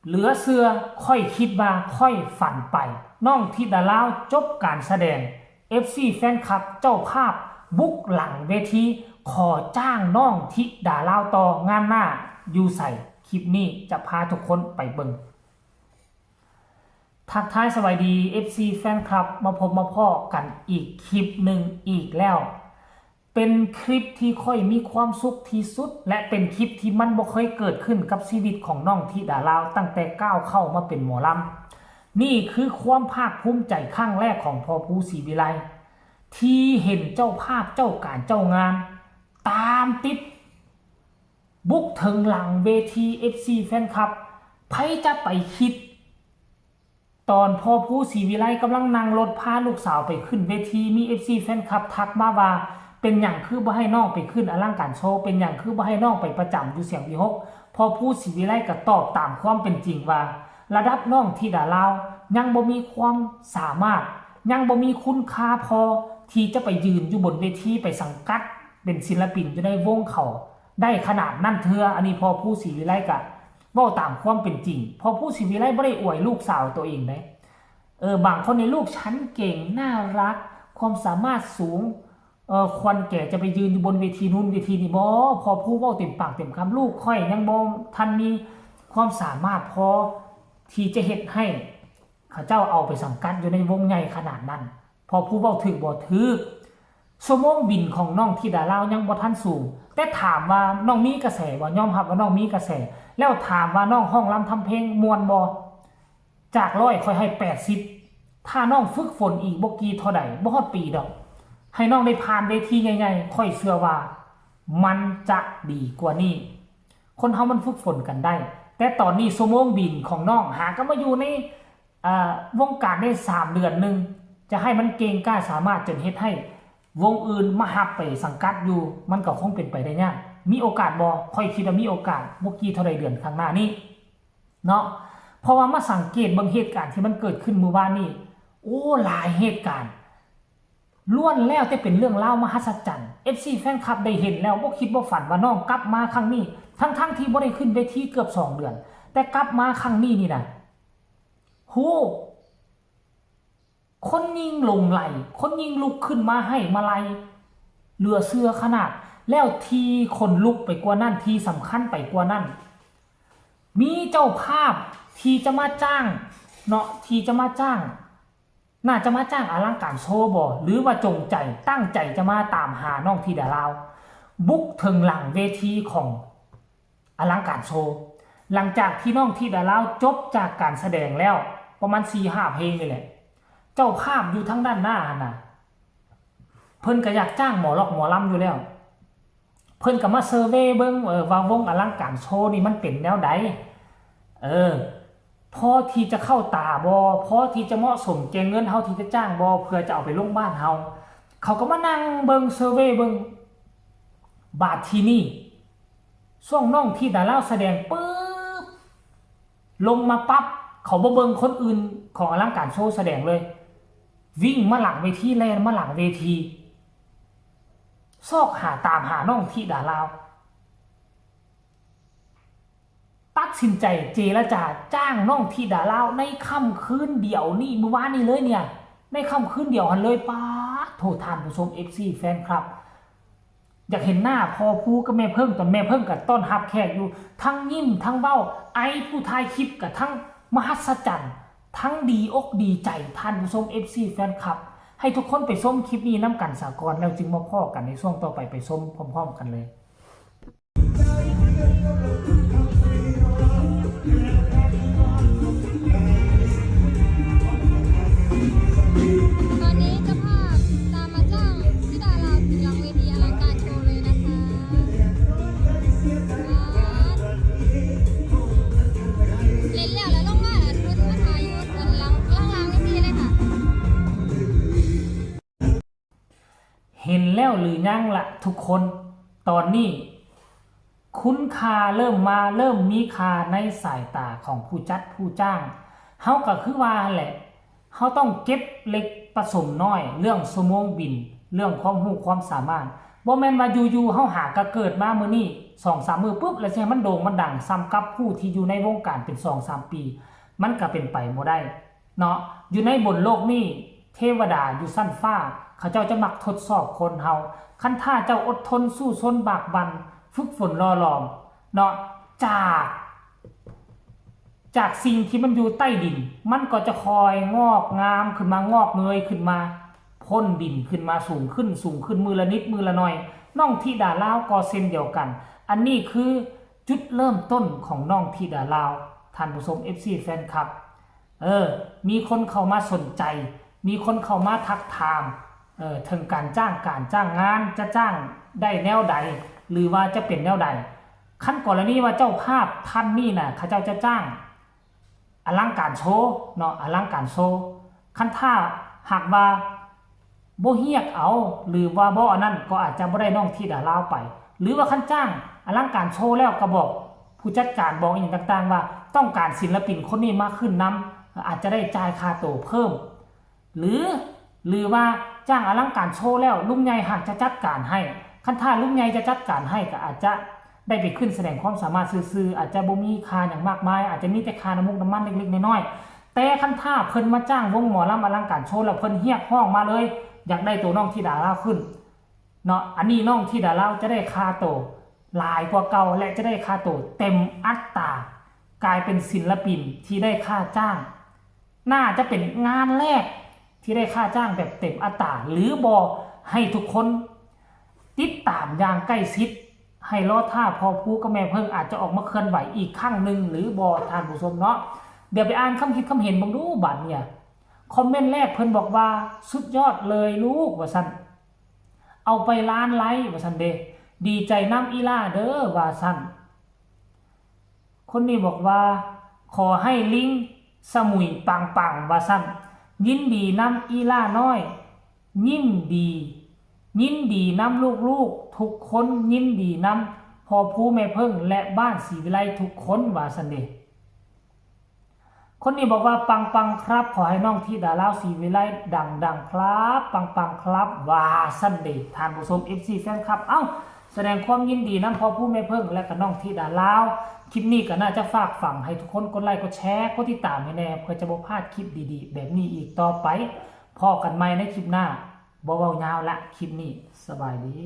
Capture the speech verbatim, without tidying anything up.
เหลือเชื่อ ข้อยคิดว่าข้อยฝันไป น้องธิดาลาวจบการแสดง เอฟซี แฟนคลับ เจ้าภาพบุกหลังเวที ขอจ้างน้องธิดาลาวต่องานหน้า อยู่ใส คลิปนี้จะพาทุกคนไปเบิ่ง ทักทายสวัสดี เอฟซี แฟนคลับ มาพบมาพ้อกันอีกคลิปหนึ่งอีกแล้ว เป็นคลิปที่ข้อยมีความสุขที่สุด และเป็นคลิปที่มันบ่เคยเกิดขึ้นกับชีวิตของน้องธิดาลาว ตั้งแต่ก้าวเข้ามาเป็นหมอลำ นี่คือความภาคภูมิใจครั้งแรกของพ่อภูศรีวิไล ที่เห็นเจ้าภาพเจ้าการเจ้างาน ตามติด บุกถึงหลังเวที เอฟซี แฟนคลับ ไผจะไปคิด ตอนพ่อภูศรีวิไลกำลังนั่งรถพาลูกสาวไปขึ้นเวที มี เอฟซี แฟนคลับทักมาว่า เป็นหยังคือบ่ให้น้องไปขึ้นอลังการโชว์ เป็นหยังคือบ่ให้น้องไปประจำอยู่เสียงวีหก พ่อภูศรีวิไลก็ตอบตามความเป็นจริงว่า ระดับน้องธิดาลาวยังบ่มีความสามารถ ยังบ่มีคุณค่าพอที่จะไปยืนอยู่บนเวที ไปสังกัดเป็นศิลปินอยู่ในวงเขาได้ขนาดนั้นเทื่อ อันนี้พ่อภูศรีวิไลก็เว้าตามความเป็นจริง พ่อภูศรีวิไลบ่ได้อวยลูกสาวตัวเองเด้ เออ บางคนในลูกฉันเก่ง น่ารัก ความสามารถสูง เออ ควรแก่จะไปยืนอยู่บนเวทีนู้นเวทีนี้ บ่ พ่อภูเว้าเต็มปากเต็มคำ ลูกข้อยยังบ่ทันมีความสามารถพอที่จะเฮ็ดให้เขาเจ้าเอาไปสังกัดอยู่ในวงใหญ่ขนาดนั้น พ่อภูเว้าถืกบ่ถืก ชั่วโมงบินของน้องธิดาลาวยังบ่ทันสูง แต่ถามว่าน้องมีกระแสบ่ ยอมรับว่าน้องมีกระแส แล้วถามว่าน้องฮ้องรำทำเพลงม่วนบ่ จากร้อยข้อยให้แปดสิบ ถ้าน้องฝึกฝนอีกบ่กี่เท่าใด บ่ฮอดปีดอก ให้น้องได้ผ่านเวทีใหญ่ๆ ข้อยเชื่อว่ามันจะดีกว่านี้ คนเฮามันฝึกฝนกันได้ แต่ตอนนี้ชั่วโมงบินของน้องหาก็มาอยู่ใน อ่า วงการได้สามเดือนหนึ่ง จะให้มันเก่งกล้าสามารถจนเฮ็ดให้วงอื่นมาฮับไปสังกัดอยู่ มันก็คงเป็นไปได้ยาก มีโอกาสบ่ ข้อยคิดว่ามีโอกาส บ่กี่เท่าใดเดือนข้างหน้านี้ เนาะ เพราะว่ามาสังเกตเบิ่งเหตุการณ์ที่มันเกิดขึ้นมื้อวานนี้ โอ้ หลายเหตุการณ์ ล้วนแล้วแต่เป็นเรื่องราวมหัศจรรย์ เอฟซี แฟนคลับได้เห็นแล้วบ่คิดบ่ฝันว่าน้องกลับมาครั้งนี้ ทั้งๆที่บ่ได้ขึ้นเวทีเกือบสองเดือน แต่กลับมาครั้งนี้นี่นะ โห คนยิ่งหลงใหล คนยิ่งลุกขึ้นมาให้มาลัย เหลือเชื่อขนาด แล้วที่ขนลุกไปกว่านั้น ที่สำคัญไปกว่านั้น มีเจ้าภาพที่จะมาจ้างเนาะ ที่จะมาจ้าง น่าจะมาจ้างอลังการโชว์บ่ หรือว่าจงใจตั้งใจจะมาตามหาน้องธิดาลาว บุกถึงหลังเวทีของอลังการโชว์ หลังจากที่น้องธิดาลาวจบจากการแสดงแล้ว ประมาณสี่ห้าเพลงนี่แหละ เจ้าภาพอยู่ทางด้านหน้าหั่นน่ะ เพิ่นก็อยากจ้างหมอล็อกหมอลำอยู่แล้ว เพิ่นก็มาเซอร์เวย์เบิ่ง เออ ว่าวงอลังการโชว์นี่มันเป็นแนวใด เออ พอที่จะเข้าตาบ่ พอที่จะเหมาะสมแก่เงินเฮาที่จะจ้างบ่ เพื่อจะเอาไปลงบ้านเฮา เขาก็มานั่งเบิ่งเซอร์เวย์เบิ่ง บาดทีนี้ ช่วงน้องธิดาลาวแสดงปุ๊บ ลงมาปั๊บ เขาบ่เบิ่งคนอื่นของอลังการโชว์แสดงเลย วิ่งมาหลังเวที แล่นมาหลังเวที ซอกหาตามหาน้องธิดาลาว ตัดสินใจเจรจาจ้างน้องธิดาลาวในค่ำคืนเดียวนี่ มื้อวานนี้เลยเนี่ย ในค่ำคืนเดียวหั่นเลย ป๊าดโธ่ ท่านผู้ชม เอฟซี แฟนคลับ อยากเห็นหน้าพ่อภูกับแม่เพิ่ง ตอนแม่เพิ่งก็ต้อนรับแขกอยู่ ทั้งยิ้มทั้งเว้า ไอ้ผู้ถ่ายคลิปก็ทั้งมหัศจรรย์ ทั้งดีอกดีใจ ท่านผู้ชม เอฟซี แฟนคลับ ให้ทุกคนไปชมคลิปนี้นำกันซะก่อน แล้วจึงมาพ้อกันในช่วงต่อไป ไปชมพร้อมๆกันเลย ตอนนี้เจ้าภาพตามมาจ้างธิดาลาวถึงหลังเวทีอลังการโชว์เลยนะคะ เล่นแล้วแล้วลงมาแล้วชุดมาถ่ายอยู่ด้านหลังล่างๆนี่เลยค่ะ เห็นแล้วหรือยังละทุกคน ตอนนี้คุณค่าเริ่มมา เริ่มมีค่าในสายตาของผู้จัดผู้จ้าง เฮาก็คือว่าหั่นแหละ เฮาต้องเก็บเล็กผสมน้อย เรื่องชั่วโมงบิน เรื่องความรู้ความสามารถ บ่แม่นว่าอยู่ๆ เฮาหากะเกิดมามื้อนี้ สองสาม มื้อปุ๊บ แล้วสิให้มันโด่งมันดังส่ำกับผู้ที่อยู่ในวงการเป็น สองสาม ปี มันก็เป็นไปบ่ได้เนาะ อยู่ในบนโลกนี้ เทวดาอยู่ชั้นฟ้า เขาเจ้าจะมักทดสอบคนเฮา คันถ้าเจ้าอดทนสู้ซนบากบั่น ฝึกฝนหล่อหลอมเนาะ จาก จากสิ่งที่มันอยู่ใต้ดิน มันก็จะคอยงอกงามขึ้นมา งอกเงยขึ้นมา พ้นดินขึ้นมาสูงขึ้น สูงขึ้น มื้อละนิด มื้อละหน่อย น้องธิดาลาวก็เช่นเดียวกัน อันนี้คือจุดเริ่มต้นของน้องธิดาลาว ท่านผู้ชม เอฟซี แฟนคลับ เออ มีคนเข้ามาสนใจ มีคนเข้ามาทักถาม เออ ถึงการจ้าง การจ้างงาน จะจ้างได้แนวใด หรือว่าจะเป็นแนวใด คันกรณีว่าเจ้าภาพท่านนี้น่ะ เขาเจ้าจะจ้างอลังการโชว์เนาะ อลังการโชว์ คันถ้าหากว่าบ่เรียกเอา หรือว่าบ่อันนั้น ก็อาจจะบ่ได้น้องธิดาลาวไป หรือว่าคันจ้างอลังการโชว์แล้วก็บอกผู้จัดการ บอกอีหยังต่างๆ ว่าต้องการศิลปินคนนี้มาขึ้นนำ อาจจะได้จ่ายค่าตั๋วเพิ่ม หรือ หรือว่าจ้างอลังการโชว์แล้ว ลุงใหญ่หากจะจัดการให้ คันถ้าลุงใหญ่จะจัดการให้ก็อาจจะได้ไปขึ้นแสดงความสามารถซื่อๆ อาจจะบ่มีค่าหยังมากมาย อาจจะมีแต่ค่าน้ำมูกน้ำมันเล็กๆ น้อยๆ แต่คันถ้าเพิ่นมาจ้างวงหมอลำอลังการโชว์แล้วเพิ่นเรียกร้องมาเลย อยากได้ตัวน้องธิดาลาวขึ้นเนาะ อันนี้น้องธิดาลาวจะได้ค่าตั๋วหลายกว่าเก่า และจะได้ค่าตั๋วเต็มอัตรา กลายเป็นศิลปินที่ได้ค่าจ้าง น่าจะเป็นงานแรกที่ได้ค่าจ้างแบบเต็มอัตรา หรือบ่ ให้ทุกคนติดตามอย่างใกล้ชิด ให้รอท่าพ่อภูกับแม่เพิ่งอาจจะออกมาเคลื่อนไหวอีกครั้งหนึ่งหรือบ่ ท่านผู้ชมเนาะ เดี๋ยวไปอ่านคำคิดคำเห็นเบิ่งดูบัดเนี่ย คอมเมนต์แรกเพิ่นบอกว่า "สุดยอดเลยลูก" ว่าซั่น "เอาไปล้านไลค์" ว่าซั่นเด้ "ดีใจนำอีหล่าเด้อ" ว่าซั่น คนนี้บอกว่า "ขอให้ลิงสมุยปังๆ" ว่าซั่น "ยินดีนำอีหล่าน้อย ยินดี ยินดีนำลูกๆทุกคน ยินดีนำพ่อภูแม่เพิ่งและบ้านศรีวิไลทุกคน" ว่าซั่นเด้ คนนี้บอกว่า "ปังๆครับ ขอให้น้องธิดาลาวศรีวิไลดังๆครับ ปังๆครับ" ว่าซั่นเด้ ท่านผู้ชม เอฟซี แฟนคลับ เอ้า แสดงความยินดีนำพ่อภูแม่เพิ่งและก็น้องธิดาลาว คลิปนี้ก็น่าจะฝากฝังให้ทุกคนกดไลค์กดแชร์กดติดตามให้แน่ เพื่อจะบ่พลาดคลิปดีๆแบบนี้อีกต่อไป พ้อกันใหม่ในคลิปหน้า บ่เว้ายาวละคลิปนี้ สบายดี